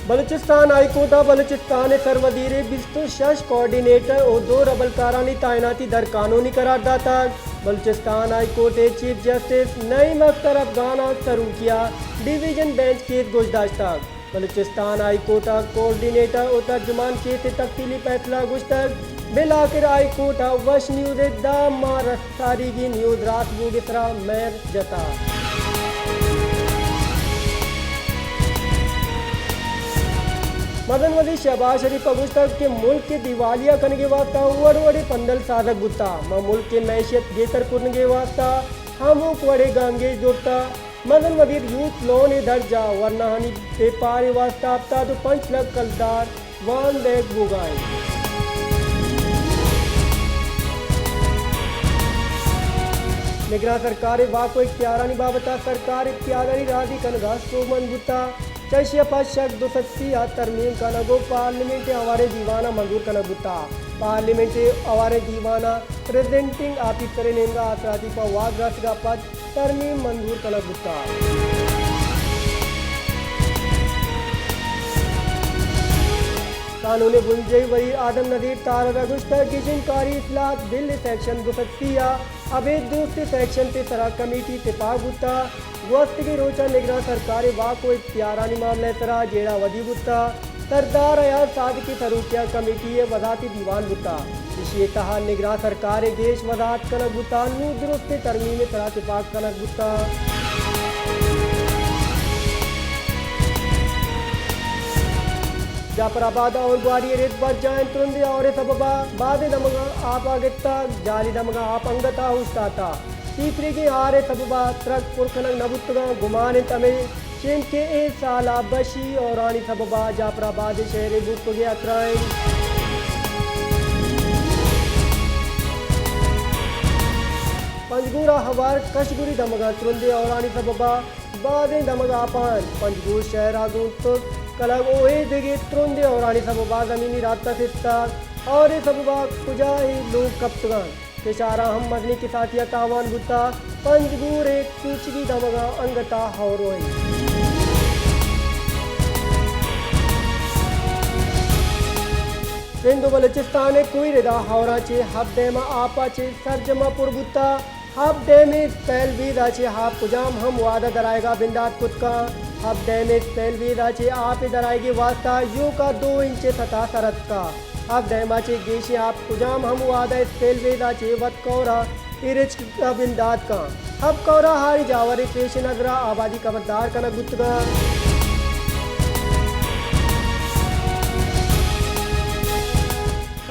Balochistan high court ءَ بلوچستان ءِ سروزیر ءِ بیست ءُ شش کوآرڈینیٹر ءُ دو ربلکارانی تعیناتی در قانونی قرار داتگ۔ بلوچستان ہائی کورٹ ءِ چیف جسٹس نعیم اختر افغان ءِ سروکی ءَ ڈویژن بینچ کیس گوش داشتگ۔ بلوچستان ہائی کورٹ ءِ کوآرڈینیٹر ءُ ترجمان کیس ءِ تفصیلی فیصلہ گوشتگ۔ بالآخر ہائی کورٹ ءَ وش نیوز ءِ دہ ماہ رستاریگی نیوز راست بوگ ءِ سرا مہر جتا۔ مزن وزیر شہباز شریف ءَ گوشتگ کہ ملک ءِ دیوالیہ کنگ ءِ واستہ وڑ وڑیں پندل سازگ بوتا، ما ملک ءِ معیشت گہتر کنگ ءِ واستہ ہمک وڑیں گامگیج زرتا۔ مزن وزیر یوتھ لون ءِ درجہ ورناہانی بیپار ءِ واستہ ہپتاد ءُ پنچ لکھ کلدار وام دئیگ بوگا انت۔ نگراں سرکار ءِ واک ءُ اختیارانی بابت ءَ سرکار اتحادانی راضی کنگ ءَ سوبمند بوتا۔ چہ ایشی ءَ پد شک دو سد سی ءِ ترمیم کنگ ءُ پارلیمنٹ ءِ ہواریں دیوان ءَ منظور کنگ بوتا۔ پارلیمنٹ ءِ ہواریں دیوان ءَ پریزنٹنگ آفیسر ءِ نیمگ ءَ آسراتی پہ واد رسگ ءَ پد ترمیم منظور کنگ بوتگ۔ قانون ءِ بنجاہی وزیر آدم نذیر تارڑ ءَ گوشتگ، گچین کاری اصلاحات بل سیکشن دو سد سی ءَ ابید درستیں سیکشن ءِ سرا کمیٹی تپاک بوتگ۔ گوستگیں روچاں نگراں سرکار ءِ واک ءُ اختیارانی معاملہ ءِ سرا جیڑہ ودی بوتگ۔ سردار ایاز صادق ءِ سروکی ءَ کمیٹی ءِ وزاتی دیوان بوتگ۔ ایشی ءِ تہا نگراں سرکار ءِ گیش وضاحت کنگ بوتگ، نوں درستیں ترمیم ءِ سرا تپاک کنگ بوتگ۔ جعفر آباد ءُ گواری ءِ رد برجاہ انت، ترندیں ہئور ءِ سبب ءَ بازیں دمگاں آپ ءَ گپتگ، جہلی دمگاں آپ انگت ءَ اوشتاتگ۔ پیپریگیں ہار ءِ سبب ءَ ترگ پر کنگ نہ بوتگاں، گمان انت ہمے شیم کہ اے سال ءَ بشی ہئورانی سبب ءَ جعفر آباد ءِ شہر ءِ بوپگ ءِ ہترہ انت۔ پنجگور ءَ ہوار کشگوری دمگاں ترندیں ہئورانی سبب ءَ بازیں دمگ آپ ءَ انت۔ پنجگور شہر ءَ گوں تک کلگ ءُ اے دگہ ترندیں ہئورانی سبب ءَ زمینی رابطہ سستگ۔ ہئور ءِ سبب ءَ کجا اے لوگ کپتگ انت۔ کشار ءَ ہم مزنیں کساسی ءَ تاوان بوتگ۔ پنجگور ءِ کوچگی دمگاں انگت ءَ ہئور انت۔ سندھ ءُ بلوچستان ءِ کوہی رد ءَ ہئوراں چہ ہپت ڈیم ءَ آپ ءَ چہ سرجم ءَ پر بوتگ۔ ہپت ڈیم ءِ اسپیل ویز ءَ چہ آپ کجام ہم وہد ءَ درآیگ ءَ بندات کت کنت۔ ہپت ڈیم ءِ اسپیل ویز ءَ چہ آپ ءِ درآیگ ءِ واستہ ایوک ءَ دو انچ ءِ سطح سر اتکگ۔ ہپت ڈیم ءَ چہ گیشیں آپ کجام ہم وہد ءَ اسپیل ویز ءَ چہ وت کئور ءَ ایرچک ءَ بندات کنت۔ ہپت کئور ءَ ہاری جاور ءِ پیش نظر ءَ آبادی کبردار کنگ بوتگ انت۔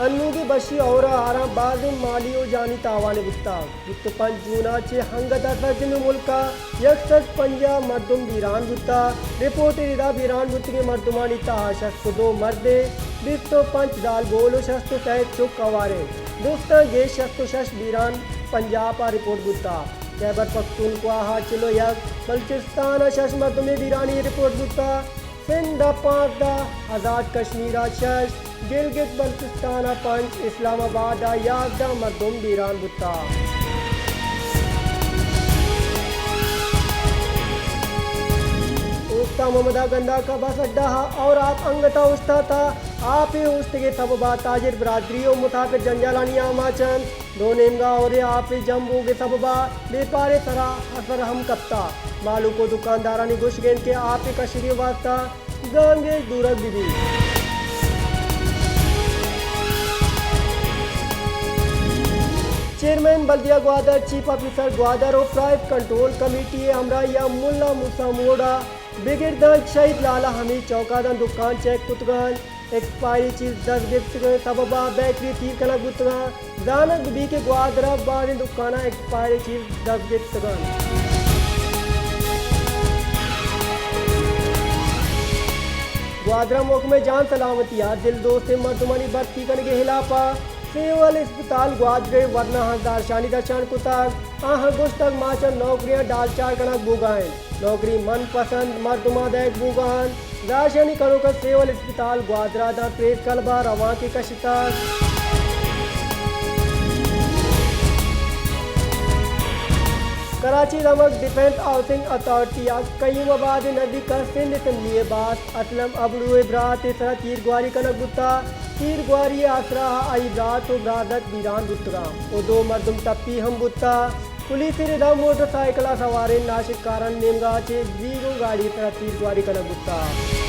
انوگیں بشی ہئور ءَ ہاراں بازیں مالی ءُ جانی تاوانے بوتگ۔ بیست ءُ پنچ جون ءَ چہ انگت ءَ سرجمیں ملک ءَ یک سد پنجاہ مردم بیران بوتگ۔ رپورٹ ءِ ردا بیران بوتگیں مردمانی تہا شست ءُ دو مردیں، بیست ءُ پنچ زالبول ءُ شست ءُ سئے چک ہوار انت۔ درستاں گیش شست ءُ شش بیران پنجاب ءَ رپورٹ بوتگ۔ خیبر پختونخوا ءَ چل ءُ یک، بلوچستان ءَ شش مردمے بیرانی رپورٹ بوتگ۔ سندھ ءَ پانزدہ، آزاد کشمیر ءَ شش، گلگت بلتستان ءَ پنچ، اسلام آباد ءَ یازدہ مردم بیران بوتگ۔ اوستہ محمد ءَ گنداک ءَ بس اڈہ ءَ ہئور آپ انگت ءَ اوشتاتگ۔ آپ ءِ اوشتگ ءِ سبب ءَ تاجر برادری ءُ مسافر جنجالانی آماچ انت۔ دو نیمگا ہئور ءِ آپ ءِ جم بوگ ءِ سبب ءَ بیپار ءِ سرا اثر ہم کپتگ۔ مہلوک ءُ دکاندارانی گوشگ انت کہ آپ ءِ کشگ ءِ واستہ گامگیج زورگ بہ بیت۔ چیئرمین بلدیہ گوادر، چیف آفیسر گوادر ءُ پرائس کنٹرول کمیٹی ءِ ہمراہی ءَ ملا موسی موڑ ءَ بگر داں شہید لالا حمید چوک ءَ داں دکان چیک کتگ انت۔ ایکسپائری چیز دست گپتگ انت، سبب ءَ بیکری سیل کنگ بوتگ انت۔ زانگ بہ بیت کہ گوادر ءَ بازیں دکاناں ایکسپائری چیز دست گپتگ انت۔ گوادر ءَ محکمہ جان سلامتی ءَ دل دوستیں مردمانی بھرتی کنگ ءِ ہلاپ ءَ سول اسپتال گوادر ءِ ورناہاں زہرشانی درشان کتگ۔ آہاں گوشتگ، ما چہ نوکریاں ڈالچار کنگ بوگ ءَ ایں۔ نوکری من پسند مردماں دئیگ بوگ ءَ انت۔ زہرشانی کنوکاں سول اسپتال گوادر ءَ داں پریس کلب ءَ روانکے کشتگ۔ کراچی ءِ دمگ ڈیفنس ہاؤسنگ اتھارٹی ءِ قیوم آباد ءِ نزیک ءَ سندھ اسمبلی ءِ باسک اسلم ابڑو ءِ برات ءِ سرا تیر گواری کنگ بوتگ۔ تیر گواری ءِ آسرا آئی برات ءُ برازتک بیران بوتگ اَنت ءُ دو مردم ٹپی ہم بوتگ۔ پولیس ءِ ردا موٹر سائیکل ءَ سواریں ناشرکارانی نیمگ ءَ چہ ویگو گاڑی ءِ سرا تیر گواری کنگ بوتگ۔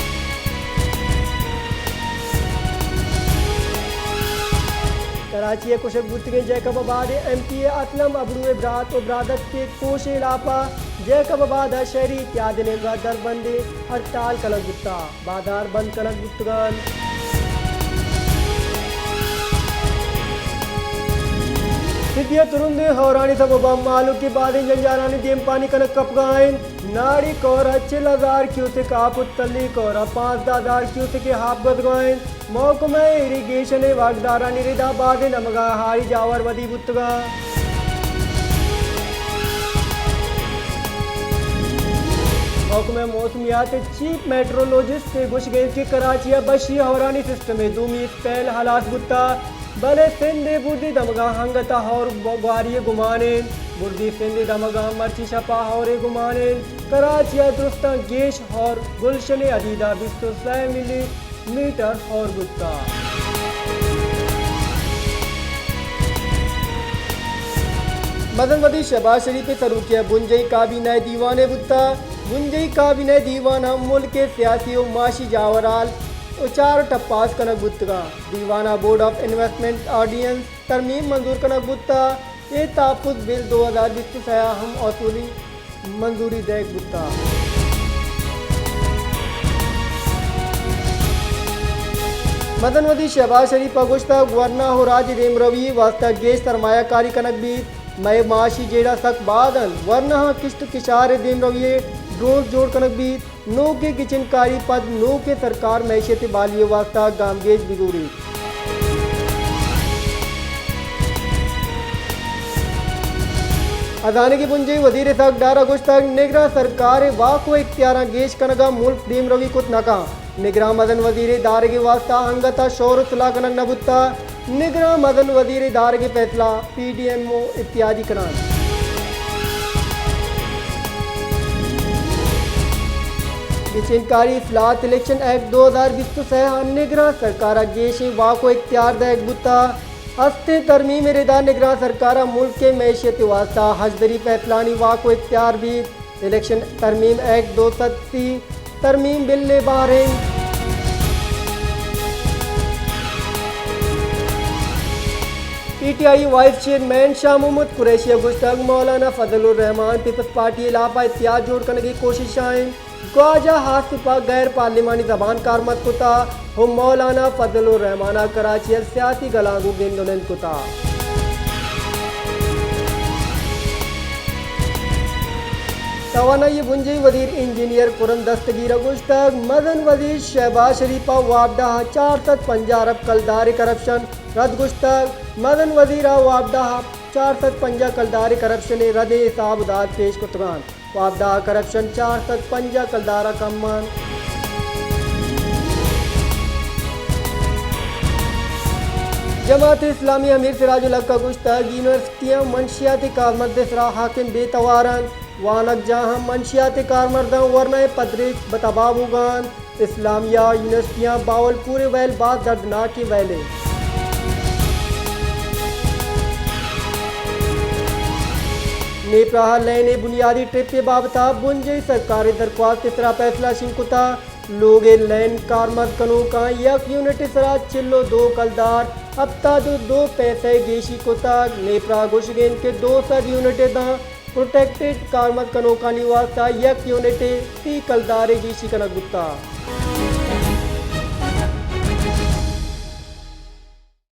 کراچی ءِ کشگ بوتگیں جیکب آباد ءِ ایم پی اے اسلم ابڑو ءِ برات ءُ برازتک ءِ کوش ءِ ہلاپ ءَ جیکب آباد ءَ شہری اتحاد ءِ نیمگ ءَ دربندیں ہڑتال کنگ بوتگ، بازار بند کنگ بوتگ اَنت۔ سندھ ءَ ترندیں ہورانی سبب ءَ مہلوک ءِ بازیں جنجالانی دیمپانی کنگ کپگ ءَ اِنت۔ ناڑی کور ءَ چل ہزار کیوسک آپ ءُ تلی کور ءَ پانزدہ ہزار کیوسک ءِ آپ گوزگ ءَ اِنت۔ محکمہ ایریگیشن ءِ واکدارانی ردا بازیں دمگاں ہاری جاور ودی بوتگ اَنت۔ محکمہ موسمیات ءِ چیف میٹرولوجسٹ ءِ گوشگ اِنت کہ کراچی ءَ بشی ہورانی سسٹم ءِ دومی اسپیل ہلاس بوتگ۔ بلے سندھ ءِ بردی دمگاں انگت ءَ ہور گواری ءِ گمان اِنت۔ بردی سندھ ءِ دمگاں مرچی شپ ءَ ہور ءِ گمان اِنت۔ کراچی ءَ درستاں گیش ہور گلشن ءِ حدید ءَ بیست ءُ سئے ملی میٹر ہور بوتگ۔ مزن وزیر شہباز شریف ءِ سروکی ءَ بنجاہی کابینہ ءِ دیوانے بوتگ۔ بنجاہی کابینہ ءِ دیوان ءَ ملک ءِ سیاسی ءُ معاشی جاورحال ءُ چار ءُ ٹپاس کنگ بوتگ اَنت۔ دیوان ءَ بورڈ آف انویسٹمنٹ آرڈیننس ترمیم منظور کنگ بوتگ۔ اے تحفظ بل دو ہزار بیست ءُ سئے ءَ ہم اصولی منظوری دئیگ بوتگ۔ مزن وزیر شہباز شریف ءَ گوشتگ، ورنا ءُ راجی دیمروی ءِ واستہ گیش سرمایہ کاری کنگ بیت۔ مئے معاشی جیڑہ سک باز اَنت، ورنا ءَ کشت ءُ کشار ءِ دیمروی ءِ ڈرونز جوڑ کنگ بیت۔ نوکیں گچین کاری پد نوکیں سرکار معیشت ءِ بحالی ءِ واستہ گامگیج بزوریت۔ ہزانگ ءِ بنجاہی وزیر اسحاق ڈار ءَ گوشتگ، نگراں سرکار ءِ واک ءُ اختیاراں گیش کنگ ءَ ملک دیمروی کت نہ کنت۔ نگراں مزن وزیر ءِ دارگ ءِ واستہ انگت ءَ شور ءُ سلاہ کنگ نہ بوتگ۔ نگراں مزن وزیر ءِ دارگ ءِ فیصلہ پی ڈی ایم او اتحادی کنان۔ گچین کاری اصلاحات الیکشن ایکٹ دو ہزار بیست ءُ سئے ءَ نگراں سرکار ءَ گیشیں واک ءُ اختیار دئیگ بوتگ۔ ہستیں ترمیم ءِ ردا نگراں سرکار ءَ ملک ءِ معیشت ءِ واستہ ہژدری فیصلہانی واک ءُ اختیار بیت۔ الیکشن ترمیم ایکٹ دو سد سی ترمیم بل ءِ بہر اِنت۔ P T I vice chairman Shah Mahmood Qureshi ءَ گوشتگ، مولانا فضل الرحمان پیپلز پارٹی ءِ ہلاپ ءَ اتحاد جوڑ کنگ ءِ کوشش ءَ اِنت۔ خواجہ آصف ءَ غیر پارلیمانی زبان کارمرز کتگ ءُ مولانا فضل الرحمان ءَ کراچی ءَ سیاسی گلانک ءُ گند ءُ نند کتگ۔ توانائی ءِ بنجاہی وزیر انجینئر کرن دستگیر ءَ گوشتگ، مزن وزیر شہباز شریف ءَ وابڈا ءَ چار سد پنجاہ ارب کلدار ءِ کرپشن رد گوشتگ۔ مزن وزیر ءَ وابڈا ءَ چار سد پنجاہ کلدار ءِ کرپشن ءِ ردیں حساب ءُ داد پیش کتگ اَنت۔ وابڈا ءَ کرپشن چار سد پنجاہ کلدار ءَ کم اِنت۔ جماعت اسلامی ءِ امیر سراج الحق ءَ گوشتگ، یونیورسٹیاں منشیاتی کارمرد ءِ سرا حاکم بے توار اَنت، وانگجاہاں منشیاتی کارمرداں ورنا ءِ پدریچ بہ تباہ بوگ ءَ اَنت۔ اسلامیہ یونیورسٹیاں، باولپور ءِ ویل باز دردناکیں ویلے۔ نیپرا ءَ لین ءِ بنیادی ٹرپ ءِ بابت ءَ بنجاہی سرکار ءِ درخواست ءِ سرا فیصلہ شنگ کتگ۔ لوگ ءِ لین کارمرز کنوکاں یک یونٹ ءِ سرا چل ءُ دو کلدار ہپتاد ءُ دو پیسہ ءَ گیشی کتگ۔ نیپرا ءَ گوشگ اِنت کہ دو سد یونٹ ءِ داں پروٹیکٹڈ کارمرز کنوکانی واستہ یک یونٹ ءِ سی کلدار ءِ گیشی کنگ بوتگ۔